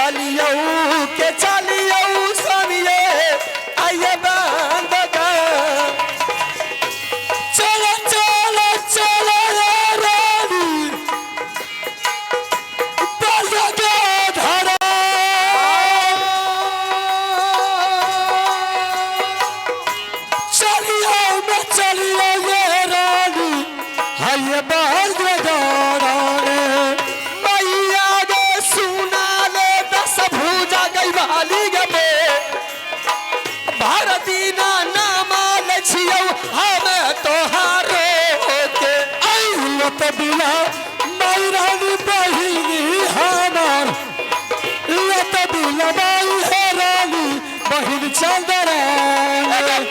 चलियो के चलियो स्वामी आइए बांधोगढ़। चलो चलो चलो रानी बांधोगढ़। चलियो में चलियो ये रानी हाय बांधोगढ़। मैया गे सुना ले दस भुजा गई वाली गे भारती ना नाम छियौ हम तोहारो के। आइलो त बिना माई रानी बहिनी हमार, लत बिना माई है रानी बहिन चंदरा।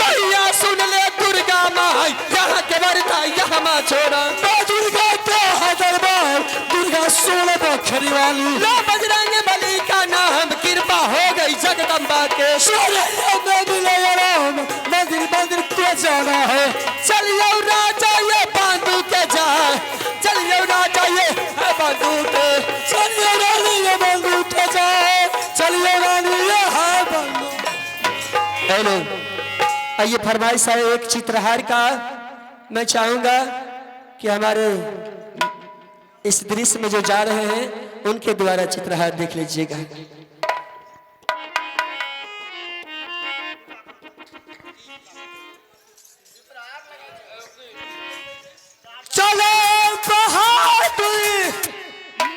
मैया सुन ले दुर्गा माई यहाँ के वरदा यहाँ माँ छोड़ा। दुर्गा के दरबार दुर्गा 16 बखरी वाली। लो बजरंग बली का नाम कृपा हो गई जगदम्बा के। मिले राम मंदिर मंदिर को जाना है। चलियो राजा ये बांधू के जाए, चलियो राजा ये बांधू के, चलियो रानी ये बांधू के जाए, चलियो रानी ये है बांधू। हेलो आइए फरमाइश है एक चित्रहार का। मैं चाहूंगा कि हमारे इस दृश्य में जो जा रहे हैं उनके द्वारा चित्रहार देख लीजिएगा। चलो बहादुर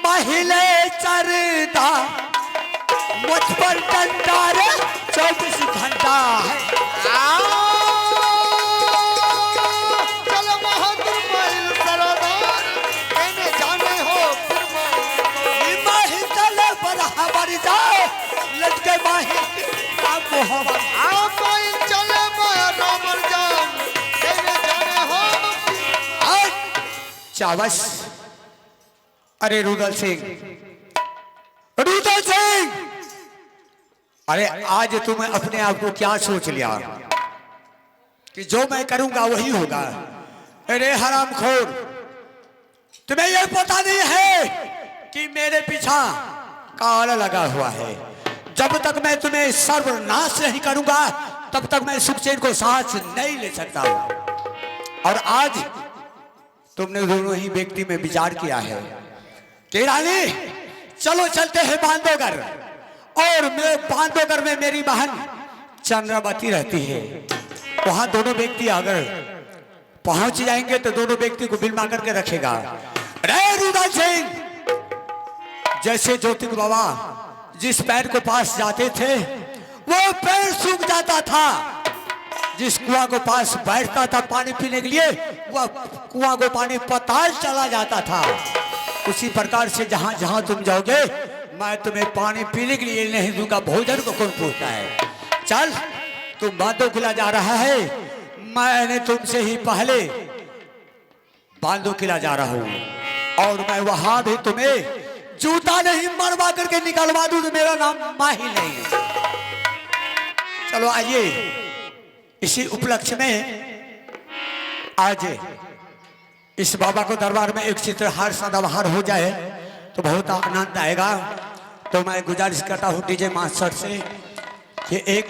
महिले चरदा मुझ पर डंडा रे 24 घंटा है। चलो बहादुर महिल सरदार कहने जाने हो फिर माही चले बराबर जाओ लटके माही आप मोहब्बत। आप माहिल चले बराबर जान कहने जाने हो। चावस। अरे रुदल सिंह, रुदल सिंह, अरे आज तुमने अपने आप को क्या सोच लिया कि जो मैं करूंगा वही होगा। अरे हरामखोर, तुम्हें यह पता नहीं है कि मेरे पीछा काल लगा हुआ है। जब तक मैं तुम्हें सर्वनाश नहीं करूंगा तब तक मैं सुखचैन को सांस नहीं ले सकता हूं। और आज तुमने दोनों ही व्यक्ति में विचार किया है कि रानी चलो चलते हैं बांधोगढ़, और मैं बांधोगढ़ में मेरी बहन चंद्रावती रहती है। वहां दोनों व्यक्ति अगर पहुंच जाएंगे तो दोनों व्यक्ति को बिलमा करके रखेगा। रे रुदल सिंह, जैसे ज्योतिक बाबा जिस पैर को पास जाते थे वो पैर सूख जाता था, जिस कुआं को पास बैठता था पानी पीने के लिए वह कुआं को पानी पताल चला जाता था। उसी प्रकार से जहां जहां तुम जाओगे मैं तुम्हें पानी पीने के लिए नहीं दूंगा, भोजन को कौन पूछता है। चल तुम बांधो किला जा रहा है, मैंने तुमसे ही पहले बांधो किला जा रहा हूं, और मैं वहां भी तुम्हें जूता नहीं मरवा करके निकलवा दूं तो मेरा नाम माही नहीं। चलो आइए, इसी उपलक्ष्य में आज इस बाबा को दरबार में एक चित्रहार सदाबहार हो जाए तो बहुत आनंद आएगा। तो मैं गुजारिश करता हूँ डीजे मास्टर से कि एक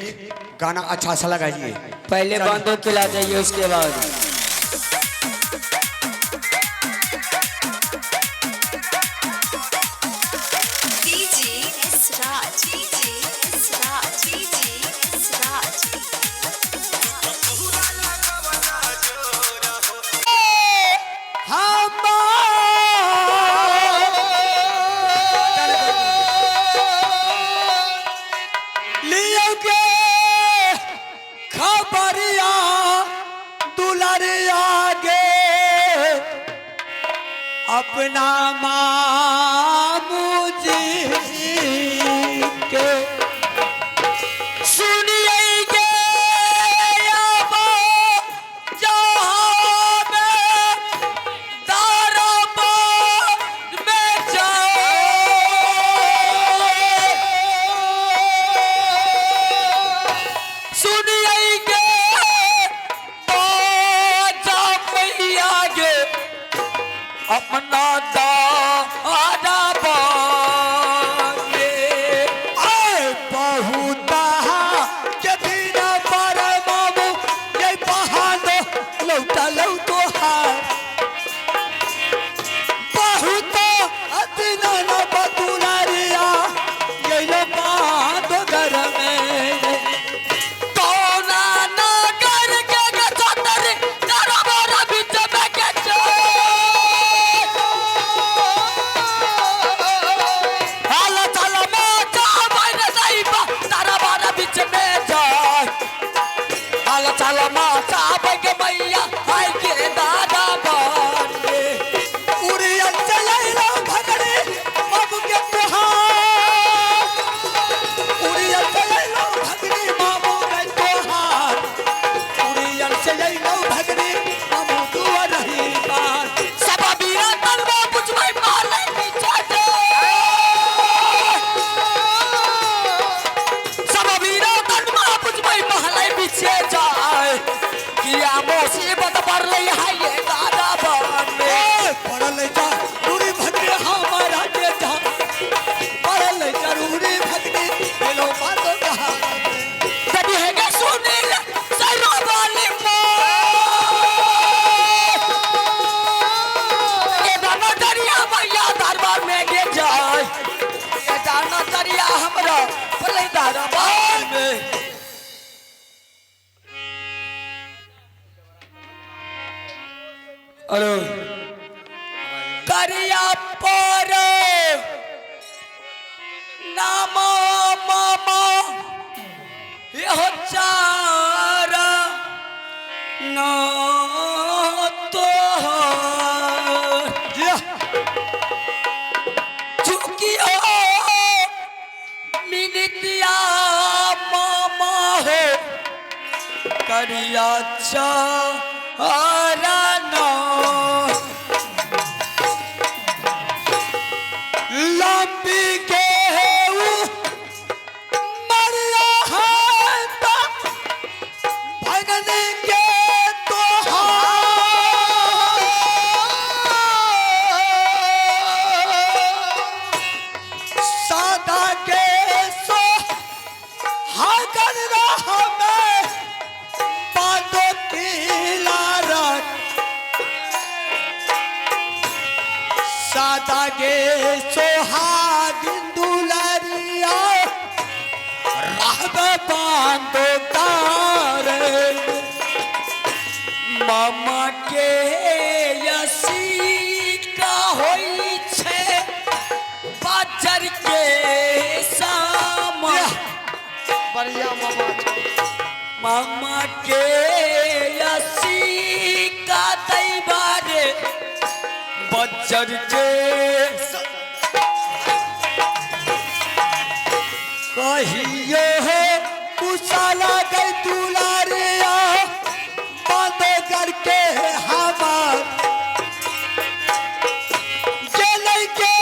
गाना अच्छा सा लगाइए। पहले बांधो खिला जाइए उसके बाद। DJ Esraj, DJ Esraj, DJ Esraj. लियोगे खबरिया दुलरिया गे अपना मामू जी के सुनिए गे अब जहाँ में दरबार में जाओ सुनिए गे बाजा मैया गे अपना दारा हेलो करिया पर नाम मामा यह चार न तो चुकियो मिनतिया मामा हो करिया चार न लंबी के ऊ मरिया है ता भगन के तोहार सादा के सो हागर रहा मैं बादो किला रख सादा गे सोहागिन दुलरिया रहब बांधो तारे मामा के यसी का होई छे बाजर के सामा बढ़िया मामा छौ। मामा के यसी का दैबारे बजर के कहियो हो कुशाला गई दुलारिया बांधो करके हमार गेलै के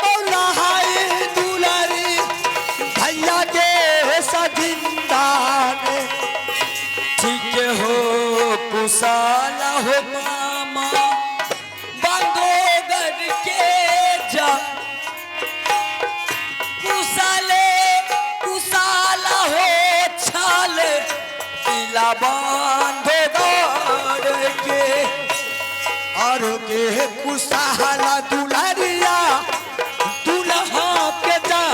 मौला हाय दुलारी भैया के सजिंदा ने। ठीक हो कुशाला हो मामा बांधोगर के जा कुशाले कुशाला हो छाल पीला बांधोगर के और के कुशाला दुलारिया दुल्हा के जा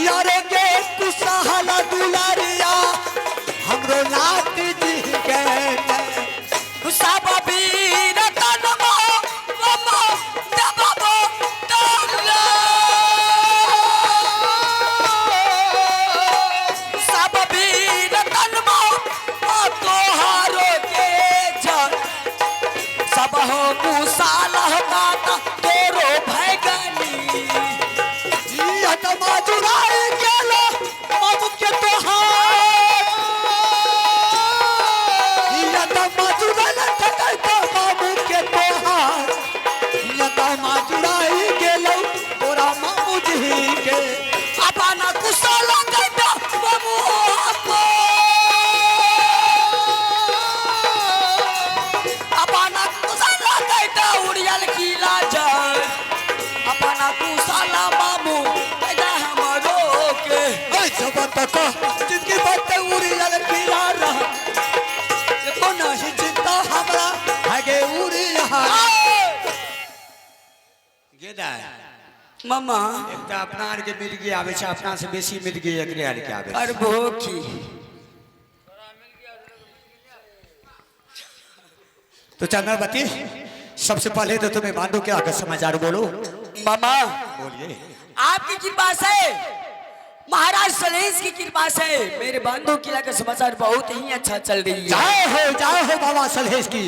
यार के कुशाला दुलारिया हमरो नात जी के सब वीर तनमा ममा दबबो तोला सब वीर तनमा तोहारो के जा सब हो कुशाला हो माता तोरो भैगनी हतमा जुराई गेलो मम के तोहार यतमा जुराई ठकई तो मामू के तोहार यतमा जुराई गेलो तोरा मामू जी के अपना कुशाला गदा ममु को अपना कुशाला गदा उड़ियल किला जाए अपना कुशाला मामू गदा हमरो के ऐ जब तक जिंदगी बात उड़ियल किला रहा एको नहीं चिंता हमरा हगे उड़िया गेदा मामा एकटा अपना आर के मिर्गी आबै छै अपना से बेसी मिर्गी एकरे आर के आबै छै। करबो की तो चंद्रवती सबसे पहले तो तुम्हें बांधो के आकर समाचार बोलो। मामा बोलिए। आपकी कृपा से महाराज सलेश की कृपा से मेरे बांधो किला का समाचार बहुत ही अच्छा चल रही है। जाओ हो बाबा सलहेश की।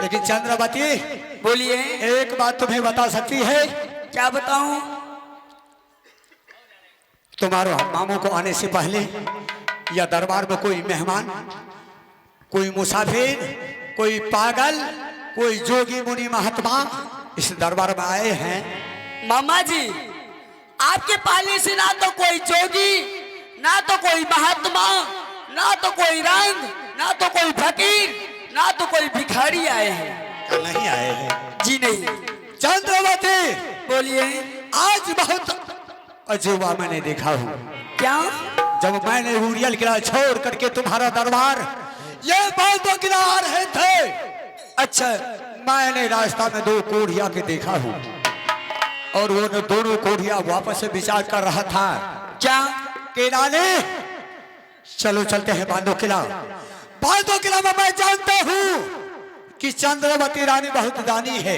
लेकिन चंद्रवती बोलिए। एक बात तुम्हें बता सकती है। क्या बताऊं? तुम्हारे मामू को आने से पहले या दरबार में कोई मेहमान, कोई मुसाफिर, कोई पागल, कोई जोगी मुनि महात्मा इस दरबार में आए हैं? मामा जी आपके पाले से ना तो कोई जोगी, ना तो कोई महात्मा, ना तो कोई रंग, ना तो कोई फकीर, ना तो कोई भिखारी आए हैं। क्या नहीं आए हैं? जी नहीं। चंद्रवती बोलिए। आज बहुत अजूबा मैंने देखा हूँ। क्या? जब मैंने उड़ियल किला छोड़ करके तुम्हारा दरबार ये बांधो किला आ रहे थे। अच्छा। मैंने रास्ता में दो कोढ़िया के देखा हूँ और वो दोनों कोढ़िया वापस से विचार कर रहा था। क्या? कि नानी चलो चलते हैं बांधो किला। बांधो किला में मैं जानता हूँ कि चंद्रवती रानी बहुत दानी है।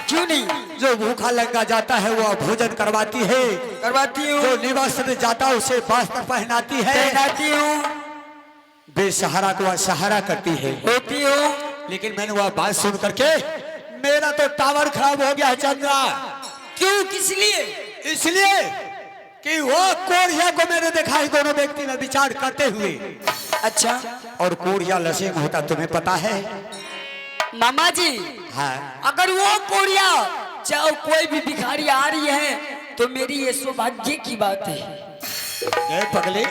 क्यों नहीं? जो भूखा लंगा जाता है वह भोजन करवाती है, करवाती हूँ। जो निवस्त्र जाता है उसे वस्त्र पहनाती है, पहनाती हूँ। बेसहारा को वह सहारा करती है, होती हूँ। लेकिन मैंने वह बात सुन करके मेरा तो टावर खराब हो गया है चंद्रा। क्यों, किस लिए? इसलिए कि वो कोरिया को मैंने देखा है दोनों व्यक्ति में विचार करते हुए। अच्छा, और कोरिया लसिंग होता तुम्हें पता है मामा जी? हाँ। अगर वो कोरिया चाहे कोई भी भिखारी आ रही है तो मेरी ये सौभाग्य की बात है। ये पगले,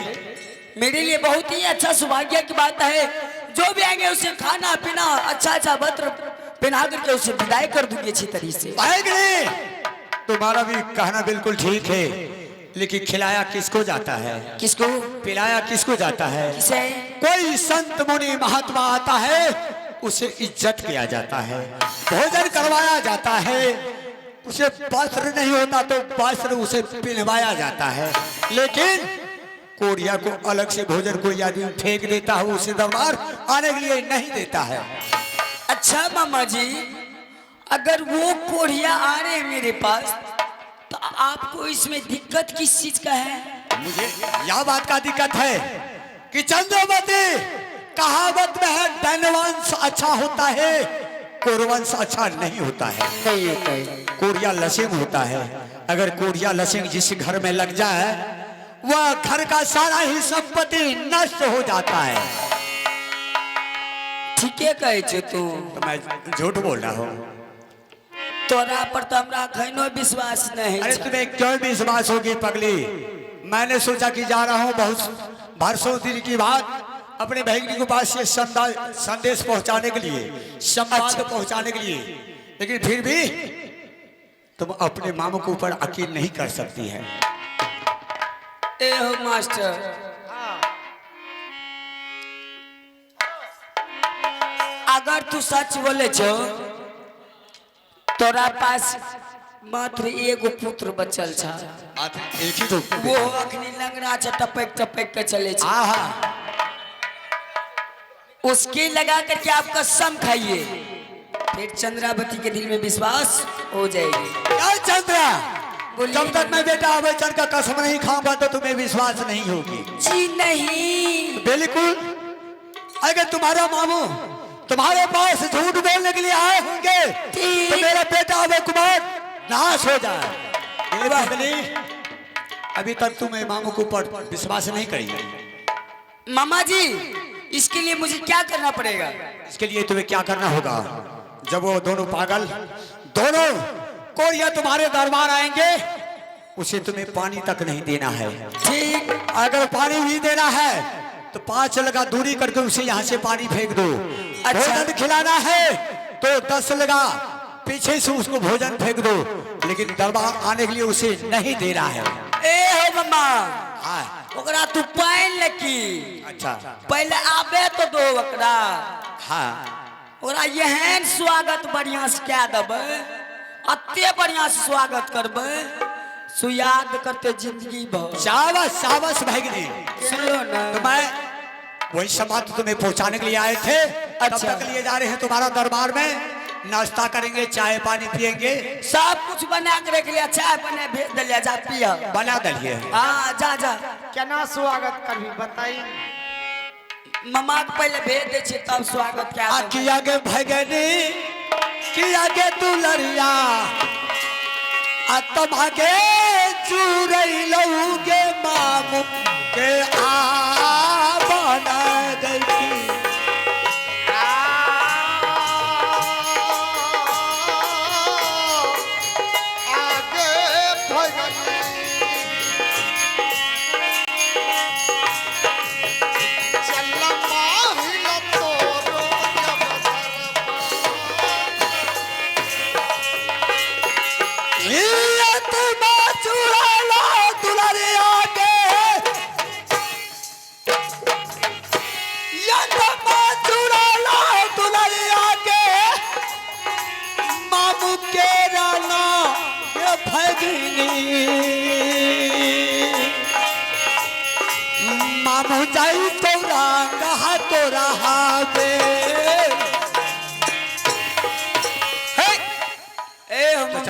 मेरे लिए बहुत ही अच्छा सौभाग्य की बात है। जो भी आएंगे उसे खाना पीना अच्छा अच्छा वस्त्र पहना करके उसे विदाई कर दूंगी अच्छी तरीके से। पगले, तुम्हारा भी कहना बिल्कुल ठीक है, लेकिन खिलाया किसको जाता है? किसको? पिलाया किसको जाता है? किसे? कोई संत मुनि महात्मा आता है उसे इज्जत किया जाता है, भोजन करवाया जाता है, उसे वस्त्र नहीं होता तो वस्त्र उसे पिन्हवाया जाता है। लेकिन कोरिया को अलग से भोजन कोई आदमी फेंक देता है, उसे दरबार आने के लिए नहीं देता है। अच्छा मामा जी, अगर वो कोरिया आ रहे हैं मेरे पास तो आपको इसमें दिक्कत किस चीज का है? मुझे यह बात का दिक्कत है कि चंद्रवती कहावत में है धनवंश अच्छा होता है, कोरवंश अच्छा नहीं होता है। नहीं होता है। कोरिया लसिंग होता है। अगर कोरिया लसिंग जिस घर में लग जाए वह घर का सारा ही संपत्ति नष्ट हो जाता है। ठीक है कहे छे तू। तो मैं झूठ बोल रहा हूँ? तोरा पर तो हमरा खैनो विश्वास नहीं। अरे तुम्हें क्यों विश्वास होगी पगली? मैंने सोचा कि जा रहा हूँ बहुत बरसों दिन की बात अपने बहन के पास ये संदेश पहुंचाने के लिए, संवाद अच्छा। पहुंचाने के लिए, लेकिन फिर भी तुम अपने मामू के ऊपर यकीन नहीं कर सकती है। ए हो मास्टर, अगर तू सच बोले छो तोरा पास मात्र एगो पुत्र बचल छा, एक ही तो वो अखनी लंगड़ा छा, टपक टपक के चले छा। आहा, उसके लगा करके आप कसम खाइए, फिर चंद्रावती के दिल में विश्वास हो जाएगी। क्या चंद्रा, बोलिए। जब तक मैं बेटा अभयचंद का कसम नहीं खाऊंगा तो तुम्हें विश्वास नहीं होगी। जी नहीं। बिल्कुल, अगर तुम्हारा मामू तुम्हारे पास झूठ बोलने के लिए आए होंगे तो मेरा बेटा अभय कुमार नाश हो जाए। ये पगली, अभी तक तुम्हें मामू के ऊपर विश्वास नहीं करी। मामा जी, इसके लिए मुझे क्या करना पड़ेगा? इसके लिए तुम्हें क्या करना होगा, जब वो दोनों पागल दोनों कोरिया तुम्हारे दरबार आएंगे उसे तुम्हें पानी तक नहीं देना है। ठीक। अगर पानी भी देना है तो 5 लगा दूरी करके उसे यहाँ से पानी फेंक दो। अच्छा। भोजन खिलाना है तो 10 लगा पीछे से उसको भोजन फेंक दो, लेकिन दरबार आने के लिए उसे नहीं देना है। ए हो मम्मा, हाँ। ओकरा तू पानि लकी। अच्छा। पहले आबे तो दो ओकरा। हाँ। ओकरा एहन स्वागत बढ़िया से कए देबै, अते बढ़िया से स्वागत करबै सो याद करते जिंदगी भर। शाबाश शाबाश भाईगिरी। सुन लो ना। तो मैं वही समाज तुम्हें पहुंचाने के लिए आए थे। अच्छा। तब तक लिए जा रहे हैं तुम्हारा दरबार में, नाश्ता करेंगे, चाय पानी पियेंगे, सब कुछ बना के रख लिया, चाय बना भेज दिलिया, जा पिया। बना दलिए। हाँ जा जा। केना स्वागत करबी बताई? मम्मा के पहले भेज दे छी तब स्वागत क्या। आ किया गे भगनी किया गे दुलरिया आ तमागे चुरैलौगे मामू के आ बना गई। आगे भगनी चल माहिल तोरो मामू जाई तोरा कहा तोरा हावे।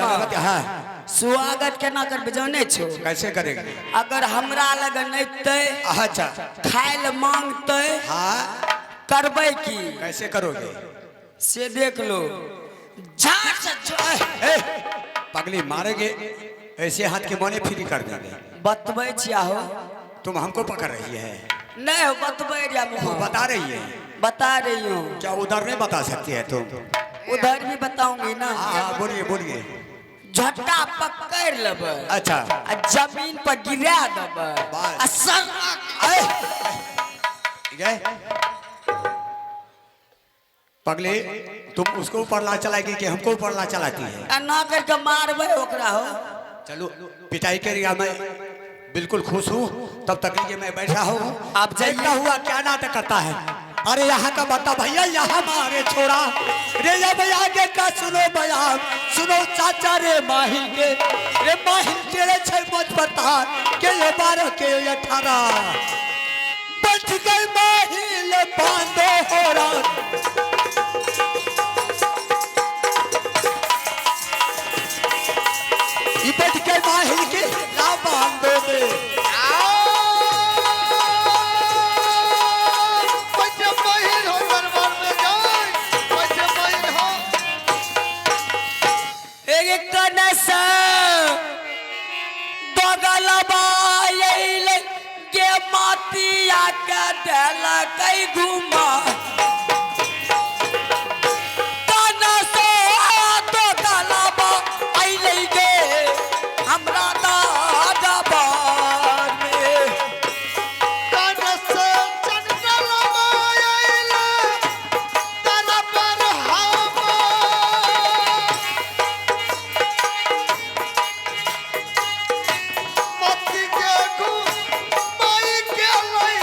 हाँ। स्वागत केना करबै जानै छो? कैसे करेंगे? अगर हमरा लग नैतै, अच्छा, खाय लए मांगतै, हाँ, करबै की? कैसे करोगे से देख लो। झाट से ए, पगली मारेंगे, ऐसे हाथ के मोने फ्री कर देंगे। बतबै छिया हो। तुम हमको पकड़ रही है? नहीं हो, बतबै रहिया वो बता रही है। बता रही हूँ। क्या उधर नहीं बता सकती है तुम? उधर भी बताऊंगी ना। हाँ हाँ, बोलिए बोलिए। झटका पकड़ लेबै। अच्छा। आ जमीन पर गिरा देबै। बस। आ सर ठीक है पगले, तुम उसको ऊपर ला चलाएगी कि हमको ऊपर ला चलाती है? एना करके मारबै ओकरा हो। चलो पिटाई करेगा, मैं बिल्कुल खुश हूँ। तब तक लिए मैं बैठा हूँ। आप जाइए। देखता हुआ क्या नाटक करता है। अरे यहाँ का बता भैया, यहाँ मारे छोड़ा रे। ये भैया आगे का सुनो बयान, सुनो चाचा रे माहिल के रे माहिल तेरे छह मत बता के ये 12 के 18 बच गए माहिल बांधो हो रहा। ये बैठ के माहिल के ला बांधो में। पैसे महिल हो दरबार में जाए, पैसे महिल हो। एक कनस बगलबा अइलै गे मातिया के देलकै घुमा। कनस बगलबा अइलै गे हमरा दरबार में। कनस चंद्रमा आइले, दरबार हम। मती के घुमाई के लई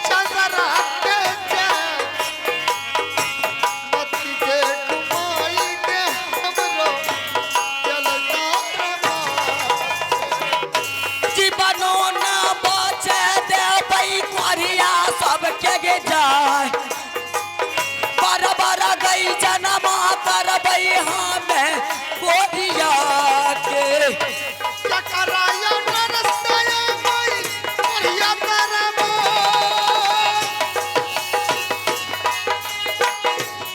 चंद्रा के जाए। मती के घुमाई के हमरो चल दरबार। जीवनो न बचे देबै कोरिया सबके गे जाय। बर बर गई जनमा करबै हमे कोरिया के। चकराया नरसाया माई बढ़िया दरबार।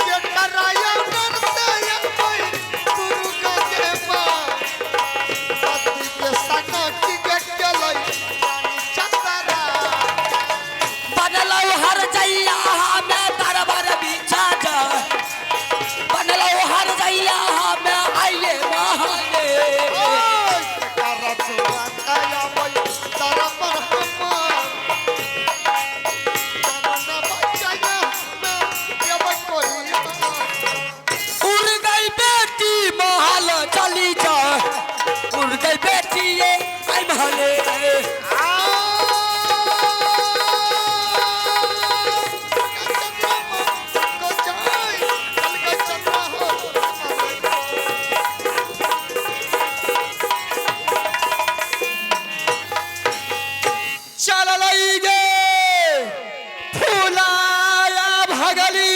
चकराया नरसाया माई दुर्गा के माँ। पति के सना की के चलई रानी चतरा। बनलौ हर जैया हमे दरबार बिछा जाय। बनलौ हर जैया हमे आइले महादेव। ओय चकरा सुनाया माई दरबार हमार। जमाना बचाया हमें देव कोरिया। उड़ गई बेटी महल चली जाए। उड़ गई बेटी ये आई महले। चललई गे फुलाया भगली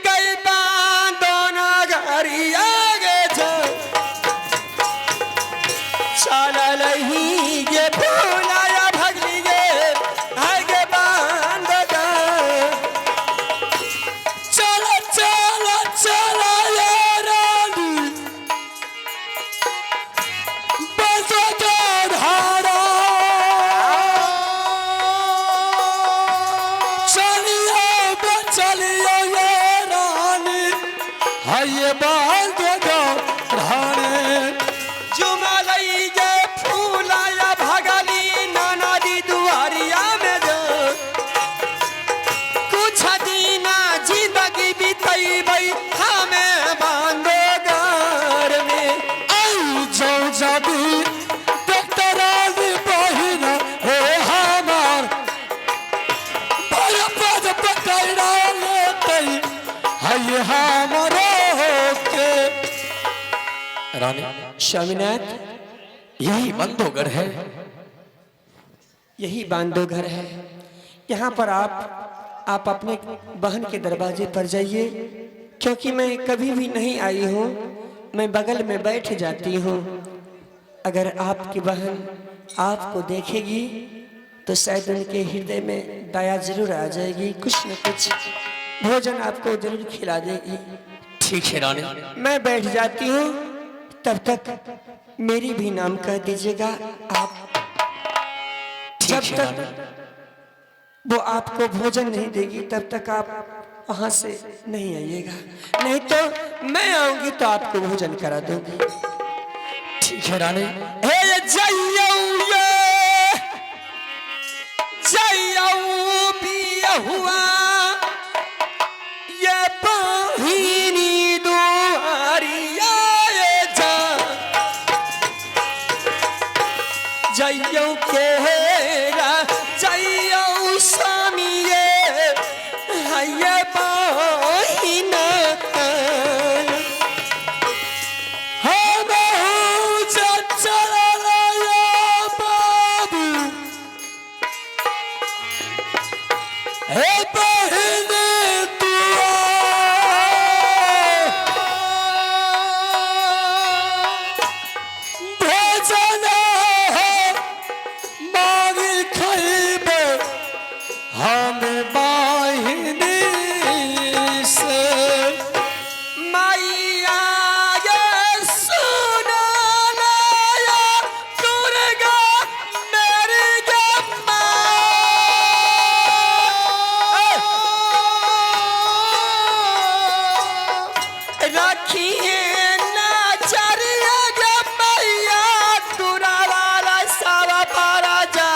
गई बांदो नगरिया गे चललही गे फुलाया भगली गे हाय गे बांदो। चल चल चल ये रानी बस धारा। चलियो चलियो ये रानी हाय बांध दो रानी। जुमलई गे फूलाया भगली नाना दी दुआरिया में जो। कुछ दीना जिंदगी बितैबै हमें बांधो घर में। आई जाओ जाबी डॉक्टर बहिन हो हमार बड़ पद पकड़ा लेतै हाय हमरो के। रानी स्वामीनाथ, यही बंदोगढ़ है। यही बांदो घर है। यहाँ पर आप अपने बहन के दरवाजे पर जाइए, क्योंकि मैं कभी भी नहीं आई हूँ। मैं बगल में बैठ जाती हूँ। अगर आपकी बहन आपको देखेगी तो शायद उनके हृदय में दया जरूर आ जाएगी, कुछ न कुछ भोजन आपको जरूर खिला देगी। ठीक है रानी। मैं बैठ जाती हूँ, तब तक मेरी भी नाम कह दीजिएगा आप। जब ठीक है तक रानी। वो आपको भोजन नहीं देगी तब तक आप वहां से नहीं आइएगा, नहीं तो मैं आऊंगी तो आपको भोजन करा दूंगी। ठीक है रानी। हे जइयौ ये जइयौ बियहुआ ये बहिनी दुआरिया ये जा जइयौ के हेरा जइयौ स्वामी ये हये बहिना हम बाहिनी से मैया ये सुना लाया दुर्गा मेरी गम्मा रखिए ना चरिया गे मैया दुरावाला सावा पारा जा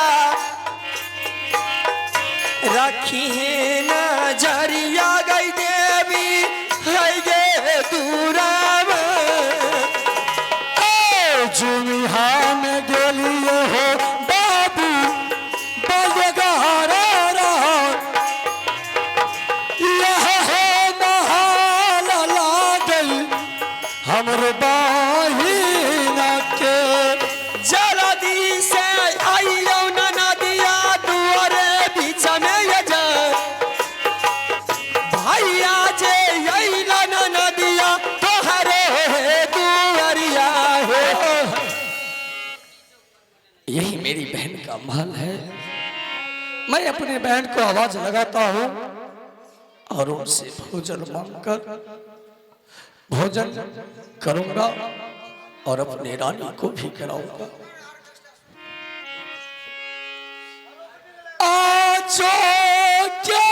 रखिए ना जरिया गई देवी है गे दुरावा जुमिहा में गेलिए हो बाबू बजगारा रहा यह हो महाल लागल हमर बाहिना के जल्दी से आइयो ना नदिया दुआरे बीच में ये जा भैया जे अइला ना नदिया तोहरे दुआरिया हो। यही मेरी बहन का महल है। मैं अपने बहन को आवाज लगाता हूँ और उनसे भोजन मांगकर भोजन करूंगा और अपने रानी को भी कराऊंगा। आजो क्या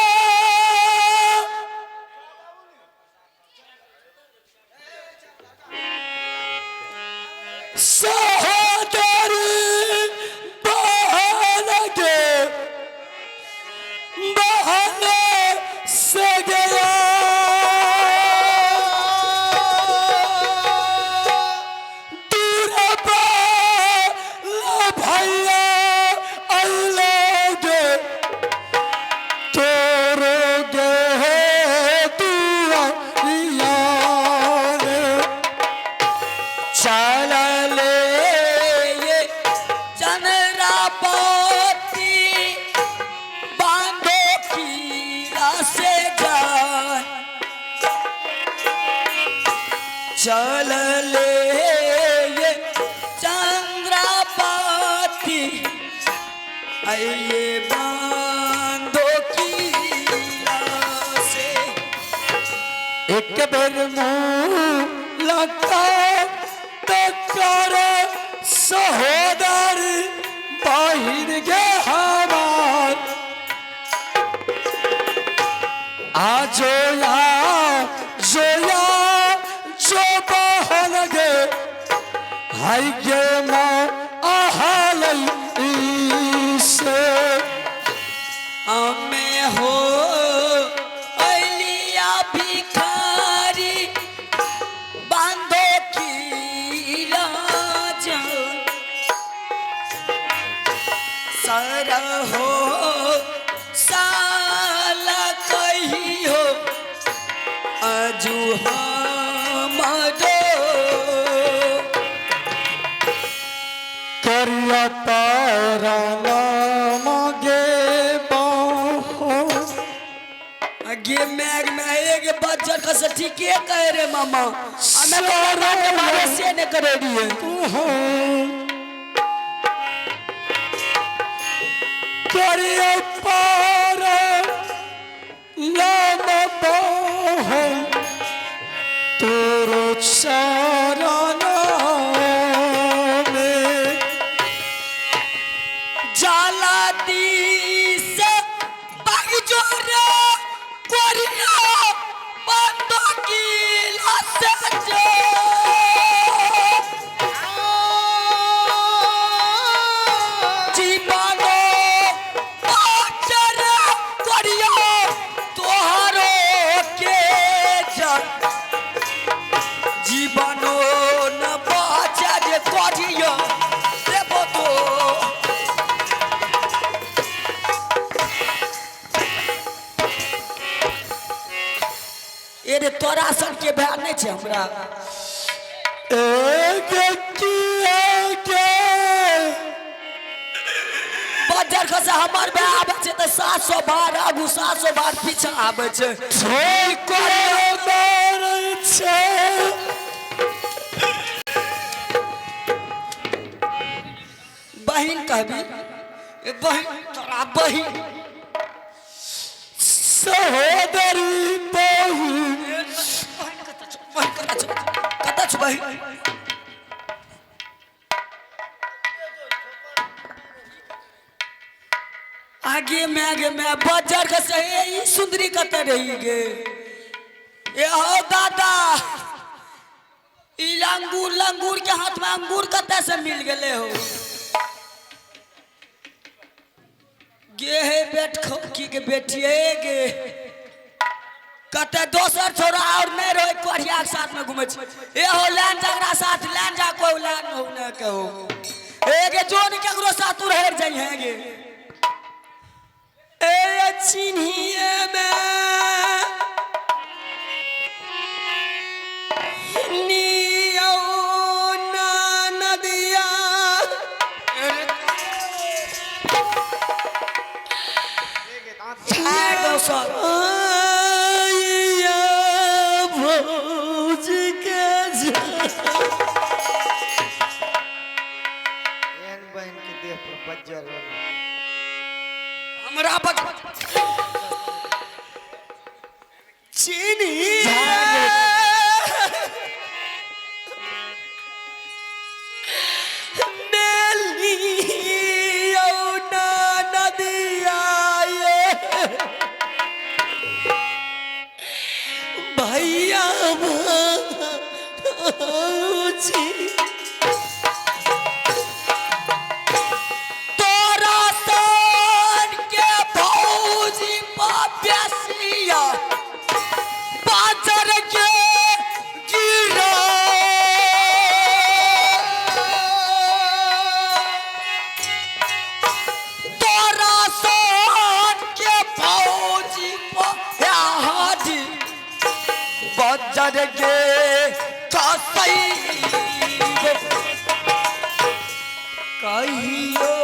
सहोदरी बहन के बहन से गया दूर भैया अल्लाह तोरो गे दुआरिया चल ले ये चंद्रापति बांधो कीरा से जान चल ले ये चंद्रापति आइए बांधो कीरा से एक बेर मुँह लगा तो कर सहोदर बाहिर गे हमार आ जोया जोया जो बहन गे हाय गे माँ आहाल से हमें हो अलिया भिखारी बांधो की लाज सर हो साला कहियो अजू हमरो करिया तारा नाम गे बाहो गे मैग में एक बच्चा का से ठीके कह रे मामा। हमें कोरोना के बारे से ने करे रहिए। करियो पार लाम बहन तोरो चरण में। जाला दी से बगजोरे कोरिया बंद की से जो जीवनो बाचर कोरिया तोहरो के जग जीवनो न बाचर कोरिया देबो तो। ए रे तोरा सबके भय नहि छै हमरा। एक किया के बजर खसे हमर भाय आबै छै तऽ 700 बार आगू 700 बार पीछा आबै छै। ठोकर मारै छै। बहिन कहबी ए बहिन तोरा बहिन सहोदरी बहिन। बहिन कतऽ छौ? बहिन कतऽ छौ? कतऽ छौ बहिन? आगे में बजर खसे ए ई सुंदरी कतऽ रही गे? ए हो दादा ई लंगूर लंगूर के हाथ में अंगूर कतऽ से मिल गेले हो? गे हे बेट खौकी के बेटिए गे कते दोसर छोरा और नहीं रहे कोढ़िया के साथ में घूमे छै। ए हो लाइन जकरा साथ लाइन जा कोई लाइन हो न कहो ए गे जोन केकरो साथ तू रह जाइ है गे। ए चिन्हिए में नियौ ना नदिया झाड़ दो सब। आइया भौज के जा। एहन बहन के देह पर बज्जर रहल। हमरा बच चिन्हिए मेलियौ ना नदिया ये भैया भौजी तोरा सन के भौजी पाप्यासिया बाजर के गिरा तोरा सन के भौजी पाप्याजी बाजर के कसई कहियो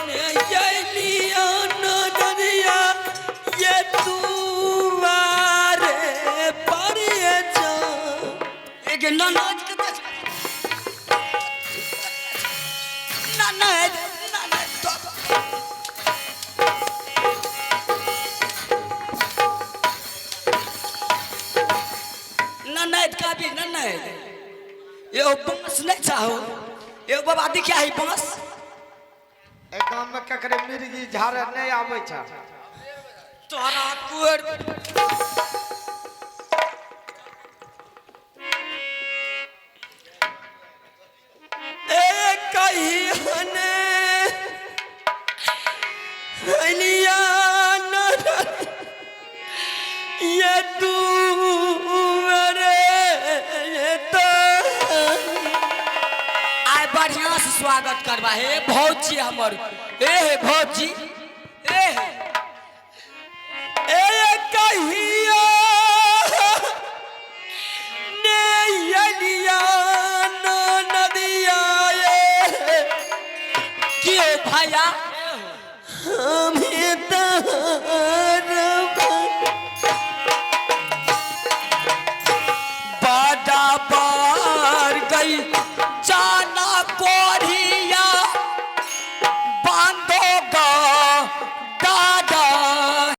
ने अइलियो नजरिया ये दुआरे पर जा। एक ननद के देख ननद ननद तो ननद का भी ननद यो बांस नहीं चाहो यो बाबा दिखा है बांस। एहि गाम में ककरे मिर्गी झाड़े नहीं आबै छै। तोरा कुर ए कहियो ने अइलियो नजरिया ये दुआरे तो। आइ बढ़िया से स्वागत करबा हे भौजी हमर ए हे भौजी ए हे ए कहियो ने अइलियो नदिया ये की हो भैया हमें तार बड़ा कोढ़ी।